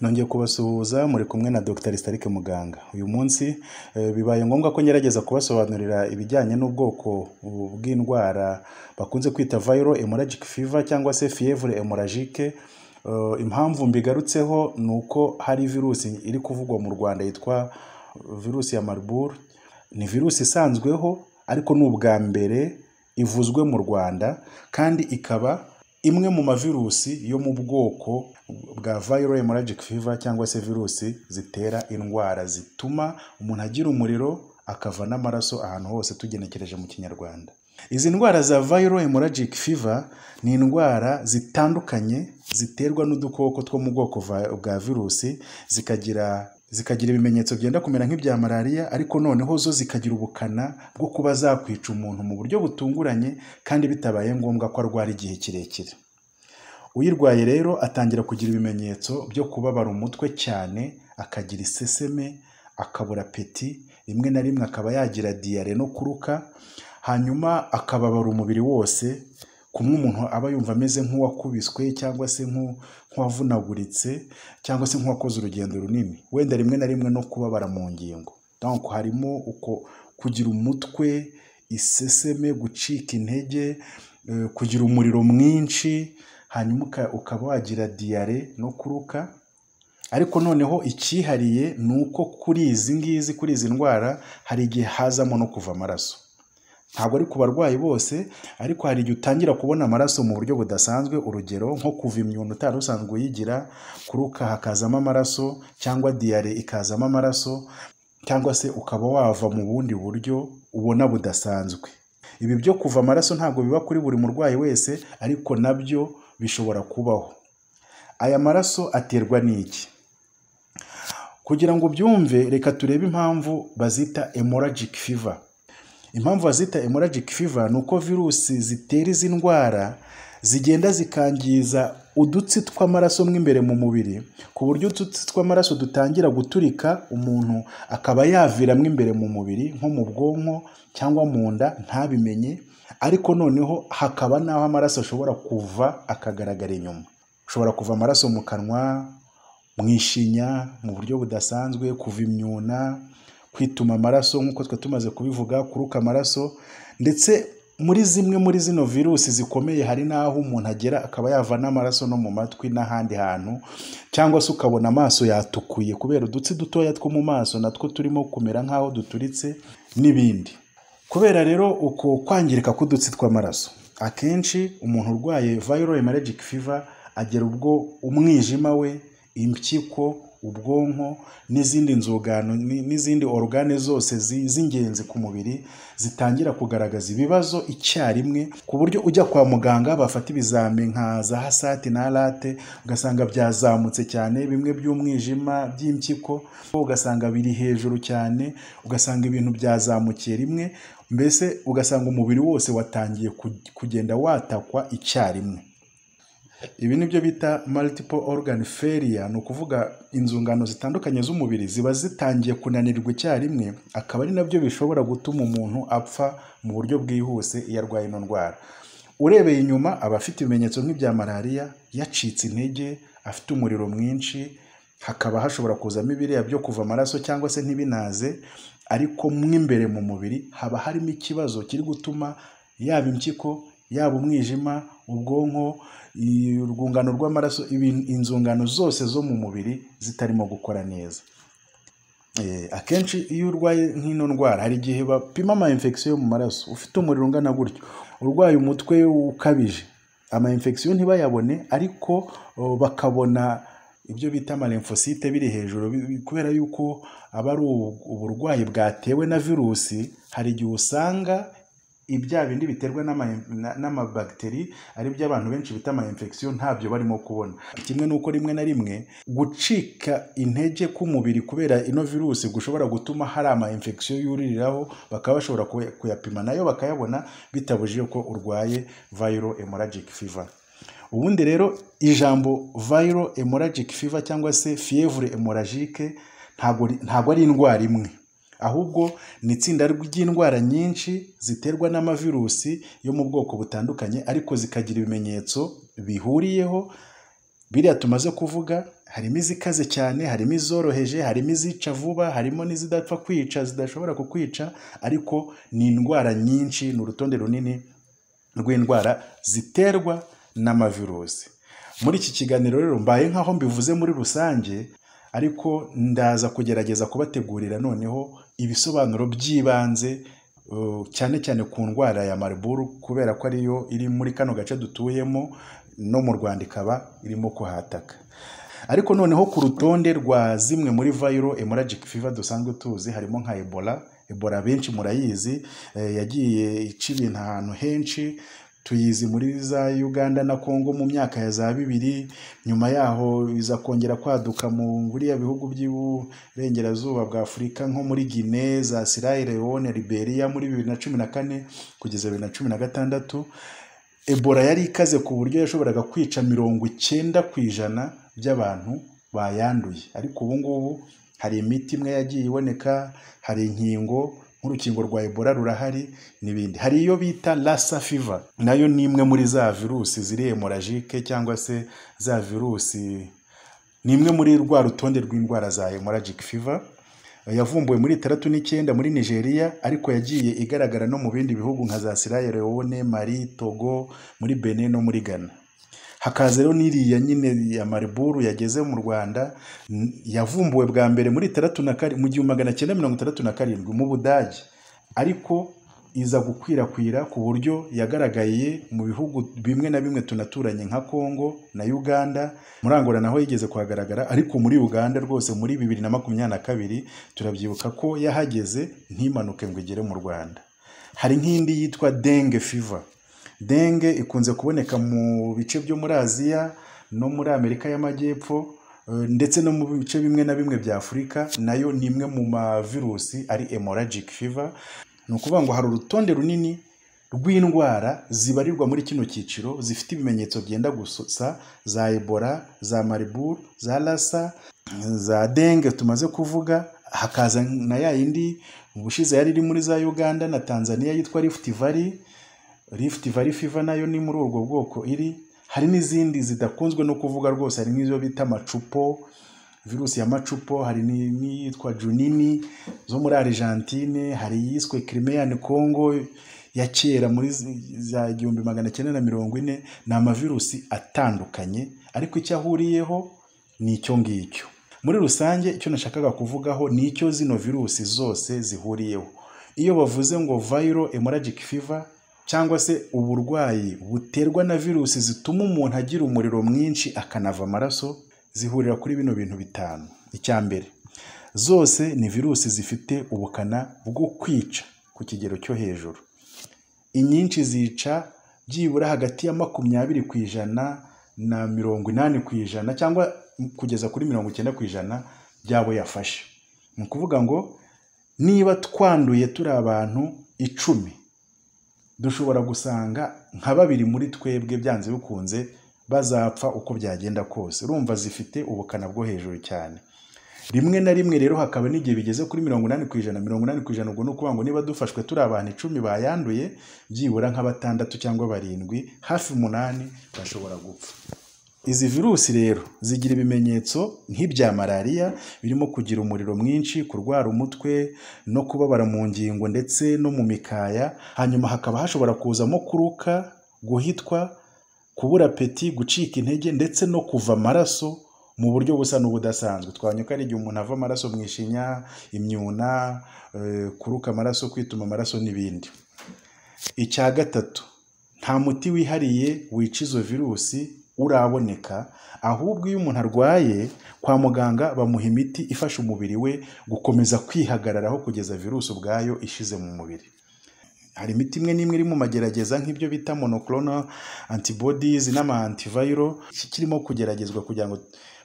Nongeye kubasuhuza, muri kumwe na Dr Starike Muganga. Uyu munsi bibaye ngombwa ko ngerageza kubasobanurira ibijyanye n'ubwoko bw'indwara bakunze kwita viral hemorrhagic fever cyangwa se fièvre hémorragique. Impamvu mbigarutseho ni uko hari virusi iri kuvugwa mu Rwanda yitwa virusi ya Marburg. Ni virusi isanzweho, ariko ni ubwa mbere ivuzwe mu Rwanda, kandi ikaba imwe mu mavirusi yo mu bwoko bwa viral hemorrhagic fever cyangwa se virusi zitera indwara zituma umuntu agira umuriro, akava n'amaraso ahantu hose, tugenekereje mu Kinyarwanda. Izi ndwara za viral hemorrhagic fever ni indwara zitandukanye ziterwa n'udukoko two mu bwoko bwa virusi, zikagira ibimenyetso byenda kumera nk'ibya malariya, ariko noneho zo zikagira ubukana bwo kuba zakwica umuntu mu buryo butunguranye kandi bitabaye ngombwa ko arwara igihe kirekire. Uyirwaye rero atangira kugira ibimenyetso byo kubabara umutwe cyane, akagira iseseme, akabura appétit, rimwe na rimwe akaba yagira diarrhée no kuruka, hanyuma akababara umubiri wose, kumwe umuntu aba yumva ameze nk'uwakubiswe cyangwa se nk'uwavunaguritse cyangwa se nk'uwakoze urugendo runini, wenda rimwe na rimwe no kubabara mu ngingo. Donc harimo uko kugira umutwe, iseseme, gucika intege, kugira umuriro mwinshi, hanyuma ukaba wagira diarrhée no kuruka. Ariko noneho icyihariye ni uko kuri izi ngizi, kuri izi ndwara, hari igihe hazamo no kuva amaraso. Ntabwo ari ku barwayi bose, ariko hari igihe utangira kubona amaraso mu buryo budasanzwe, urugero nko kuva imyuna utari usanzwe uyigira, kuruka hakazamo amaraso, cyangwa diarrhée ikazamo amaraso, cyangwa se ukaba wava mu bundi buryo ubona budasanzwe. Ibi byo kuva amaraso ntabwo biba kuri buri murwayi wese, ariko nabyo bishobora kubaho. Aya maraso aterwa n'iki? Kugira ngo ubyumve, reka turebe impamvu bazita hemorrhagic fever. Impamvu bazita hemorrhagic fever ni uko virusi zitera izi ndwara zigenda zikangiza udutsi tw'amaraso mo imbere mu mubiri, ku buryo udutsi tw'amaraso dutangira guturika, umuntu akaba yaviramo imbere mu mubiri, nko mu bwonko cyangwa mu nda, ntabimenye. Ariko noneho hakaba n'aho amaraso ashobora kuva akagaragara inyuma. Ushobora kuva amaraso mu kanwa, mu ishinya mu buryo budasanzwe, kuva imyuna, kwituma amaraso nk'uko twe tumaze kubivuga, kuruka amaraso. Ndetse muri zimwe muri zino virusi zikomeye hari n'aho umuntu agera akaba yava n'amaraso no mu matwi n'ahandi hantu, cyangwa se ukabona amaso yatukuye kubera udutsi dutoya two mu maso natwo turimo kumera nk'aho duturitse n'ibindi. Kubera rero uko kwangirika k'udutsi tw'amaraso, akenshi umuntu urwaye viral hemorrhagic fever agera ubwo umwijima we, impyiko, ubwonko n'izindi nzugano n'izindi organes zose z'ingenzi ku mubiri zitangira kugaragaza ibibazo icyarimwe, ku buryo ujya kwa muganga bafata ibizami nka za AST na ALT, ugasanga byazamutse cyane, bimwe by'umwijima, by'impyiko, ugasanga biri hejuru cyane, ugasanga ibintu byazamukiye rimwe, mbese ugasanga umubiri wose watangiye kugenda watakwa icyarimwe. Ibi ni byo bita multiple organ failure, ni ukuvuga inzungano zitandukanye z'umubiri ziba zitangiye kunanirwa icyarimwe, akaba ari nabyo bishobora gutuma umuntu apfa mu buryo bwihuse iyo arwaye ino ndwara. Urebeye inyuma aba afite ibimenyetso nk'ibya malariya, yacitse intege, afite umuriro mwinshi, hakaba hashobora kuzamo ibiriya byo kuva amaraso cyangwa se ntibinaze, ariko mo imbere mu mubiri haba harimo ikibazo kiri gutuma yaba impyiko, yaba umwijima, ubwonko, urwungano rw'amaraso, inzungano zose zo mu mubiri zitarimo gukora neza. Akenshi iyo urwaye nk'ino ndwara, hari igihe bapima ama infection yo mu maraso, ufite umuriro ungana gutyo, urwaye umutwe ukabije, ama infection ntibayabone, ariko bakabona ibyo bita ama lymphocytes biri hejuru. Kubera yuko aba ari uburwayi bwatewe na virusi, hari igihe usanga ibya bindi biterwa n'amabagiteri, ari byo abantu benshi bita ama infection, ntabyo barimo kubona. Kimwe n'uko rimwe na rimwe gucika intege k'umubiri kubera ino virusi gushobora gutuma hari ama infection yuririraho, bakaba bashobora kuyapima nayo bakayabona, bitabujije ko urwaye viral hemorrhagic fever. Ubundi rero ijambo viral hemorrhagic fever cyangwa se fièvre hémorragique ntabwo ari indwara imwe, ahubwo ni itsinda ry'indwara nyinshi ziterwa n'amavirusi yo mu bwoko butandukanye, ariko zikagira ibimenyetso bihuriyeho. Biriya tumaze kuvuga harimo izikaze cyane, harimo izoroheje, harimo izica vuba, harimo n'izidapfa kwica, zidashobora kukwica, ariko ni indwara nyinshi, ni urutonde runini rw'indwara ziterwa n'amavirusi. Muri iki kiganiro rero mbaye nk'aho mbivuze muri rusange, ariko ndaza kugerageza kubategurira noneho ibisobanuro by'ibanze cyane cyane ku ndwara ya Marburg, kubera ko ariyo iri muri kano gace dutuyemo, no mu Rwanda ikaba irimo kuhataka. Ariko noneho ku rutonde rwa zimwe muri viral hemorrhagic fever dusanzwe tuzi, harimo nka Ebola. Ebola benshi murayizi, yagiye ica ibintu ahantu henshi, tuyizi muri za Uganda na Congo mu myaka ya za 2000, nyuma yaho iza kongera kwaduka mu buriya bihugu by'iburengerazuba bwa Afurika nko muri Guinea, za Sierra Leone, Liberia muri 2014 kugeza 2016. Ebola yari ikaze ku buryo yashoboraga kwica 90% by'abantu bayanduye, ariko ubu ngubu hari imiti imwe yagiye iboneka, hari inkingo nk'urukingo rwa Ebola rurahari n'ibindi. Hari iyo bita Lassa fever, nayo ni imwe muri za virusi ziri hemorrhagique cyangwa se za virusi, ni imwe muri rwa rutonde rw'indwara za hemorrhagic fever. Yavumbuwe muri 69 muri Nigeria, ariko yagiye igaragara no mu bindi bihugu nka za Sierra Leone, Mali, Togo, muri Benin no muri Ghana. Hakaza rero n'iriya nyine ya Marburg yageze mu Rwanda, yavumbuwe bwa mbere muri mu 1967 mu Budage, ariko iza gukwirakwira ku buryo yagaragaye mu bihugu bimwe na bimwe tunaturanye nka Congo na Uganda. Muri Angola naho yigeze kuhagaragara, ariko muri Uganda rwose muri 2022 turabyibuka ko yahageze ntimanuke ngo igere mu Rwanda. Hari nk'indi yitwa dengue fever. Dengue ikunze kuboneka mu bice byo muri Aziya no muri Amerika y'Amajyepfo, ndetse no mu bice bimwe na bimwe bya Afurika, nayo ni imwe mu mavirusi ari hemorrhagic fever. Ni ukuvuga ngo hari urutonde runini rw'indwara zibarirwa muri kino cyiciro zifite ibimenyetso byenda gusa, za Ebola, za Marburg, za Lassa, za dengue tumaze kuvuga, hakaza na ya yindi ubushize yari iri muri za Uganda na Tanzania yitwa Rift Valley. Rift Valley fever nayo ni muri ubwo bwoko iri. Hari n'izindi zidakunzwe no kuvuga rwose, hari nk'izo bita macupo, virusi ya macupo, hari n'iyitwa Junini zo muri Argentine, hari iyiswe Crimean Congo ya kera muri za 1940. Ni amavirusi atandukanye, ariko icyo ahuriyeho ni icyo ngicyo. Muri rusange icyo nashakaga kuvugaho ni icyo zino virusi zose zihuriyeho. Iyo bavuze ngo viral hemorrhagic fever cyangwa se uburwayi buterwa na virusi zituma umuntu agira umuriro mwinshi akanava amaraso, zihurira kuri bino bintu bitanu. Icya mbere, zose ni virusi zifite ubukana bwo kwica ku kigero cyo hejuru. Inyinshi zica byibura hagati ya 20% na 80% cyangwa kugeza kuri 90% by'abo yafashe. Ni ukuvuga ngo niba twanduye turi abantu 10, dushobora gusanga nka 2 muri twebwe byanze bikunze bazapfa uko byagenda kose. Urumva zifite ubukana bwo hejuru cyane. Rimwe na rimwe rero hakaba n'igihe bigeze kuri 80%, 80% ubwo ni ukuvuga ngo niba dufashwe turi abantu 10 bayanduye, byibura nka 6 cyangwa 7, hafi 8 bashobora gupfa. Izi virusi rero zigira ibimenyetso nk'ibya malariya, birimo kugira umuriro mwinshi, kurwara umutwe no kubabara mu ngingo ndetse no mu mikaya, hanyuma hakaba hashobora kuzamo kuruka, guhitwa, kubura peti, gucika intege ndetse no kuva amaraso mu buryo busa n'ubudasanzwe. Twabonye ko ari igihe umuntu ava amaraso mu ishinya, imyuna, kuruka amaraso, kwituma amaraso n'ibindi. Icya gatatu, nta muti wihariye wica izo virusi uraboneka, ahubwo iyo umuntu arwaye kwa muganga bamuha imiti ifasha umubiri we gukomeza kwihagararaho kugeza virusi ubwayo ishize mu mubiri. Hari imiti imwe n'imwe iri mu magerageza nk'ibyo bita monoclonal antibodies n'ama antiviral, kirimo kugeragezwa kugira ngo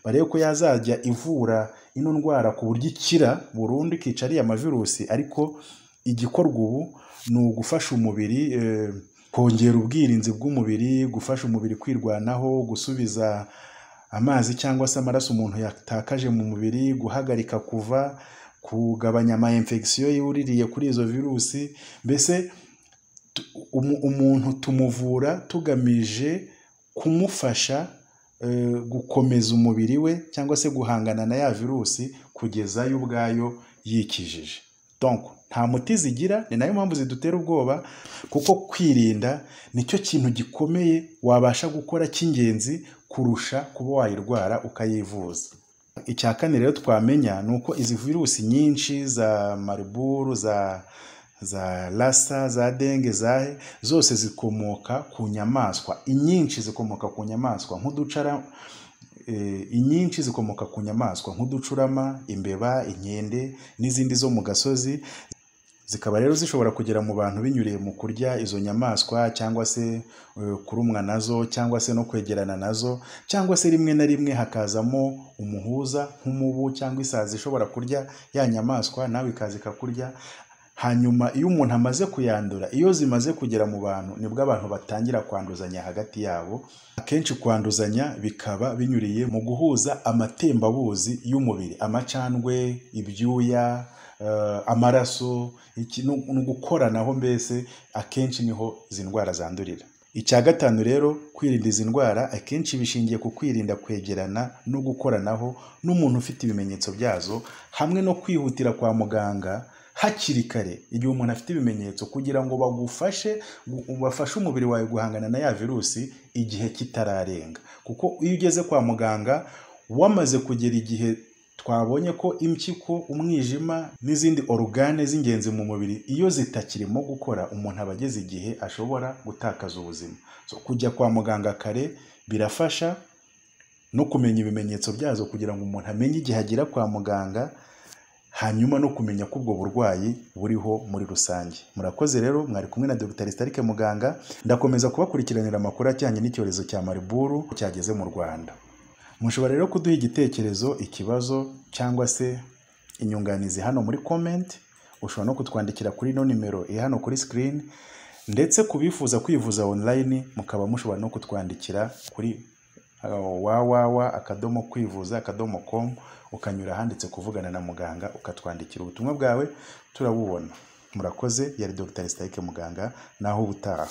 barebe ko yazajya ivura ino ndwara ku buryo ikira burundu ikica ariya mavirusi, ariko igikorwa ubu ni ugufasha umubiri kongera ubwirinzi bw'umubiri, gufasha umubiri kwirwanaho, gusubiza amazi cyangwa se amaraso umuntu yatakaje mu mubiri, guhagarika kuva, kugabanya ama infection yuririye kuri izo virusi. Mbese umuntu tumuvura tugamije kumufasha gukomeza umubiri we cyangwa se guhangana na ya virusi kugeza yo ubwayo yikijije. Donc nta muti zigira, ni nayo mpamvu zidutera ubwoba, kuko kwirinda nicyo kintu gikomeye wabasha gukora cy'ingenzi kurusha kuba wayirwara ukayivuza. Icya kane rero twamenya ni uko izi virusi nyinshi za Marburg, za Lassa, za dengue, zahe zose zikomoka ku nyamaswa. Inyinshi zikomoka ku nyamaswa nk'uducara, inyinshi zikomoka ku nyamaswa nk'uducurama, imbeba, inkende n'izindi zo mu gasozi. Zikaba rero zishobora kugera mu bantu binyuriye mu kurya izo nyamaswa cyangwa se kurumwa nazo cyangwa se no kwegerana nazo, cyangwa se rimwe na rimwe hakazamo umuhuza nk'umubu cyangwa isazi ishobora kurya ya nyamaswa nawe ikaza ikakurya. Hanyuma iyo umuntu amaze kuyandura, iyo zimaze kugera mu bantu, nibwo abantu batangira kwanduzanya hagati yabo. Akenshi kwanduzanya bikaba binyuriye mu guhuza amatembabuzi y'umubiri, amacandwe, ibyuya, amaraso, ni ugukoranaho mbese, akenshi niho izi ndwara zandurira. Icya gatanu rero, kwirinda izi ndwara akenshi bishingiye ku kwirinda kwegerana no gukoranaho n'umuntu ufite ibimenyetso byazo, hamwe no kwihutira kwa muganga hakiri kare igihe umuntu afite ibimenyetso, kugira ngo bagufashe, bafashe umubiri wawe guhangana na ya virusi igihe kitararenga. Kuko iyo ugeze kwa muganga wamaze kugera igihe twabonye ko impyiko, umwijima n'izindi orugane z'ingenzi mu mubiri iyo zitakirimo gukora, umuntu aba ageze igihe ashobora gutakaza ubuzima. So, kujya kwa muganga kare birafasha no kumenya ibimenyetso byazo kugira ngo umuntu amenye igihe agera kwa muganga, hanyuma no kumenya ko ubwo burwayi buriho muri rusange. Murakoze rero, mwari kumwe na Dr. Starike Muganga. Ndakomeza kubakurikiranira amakuru ajyanye n'icyorezo cya Marburg cyageze mu Rwanda. Mushobora rero kuduha igitekerezo, ikibazo cyangwa se inyunganizi hano muri comment. Ushobora no kutwandikira kuri ino nimero iri hano kuri screen, ndetse kubifuza kwivuza online mukaba mushobora no kutwandikira kuri www.kwivuza.com, ukanyura ahanditse kuvugana na muganga ukatwandikira ubutumwa bwawe turabubona. Murakoze, yari Dr. Starike Muganga, naho ubutaha.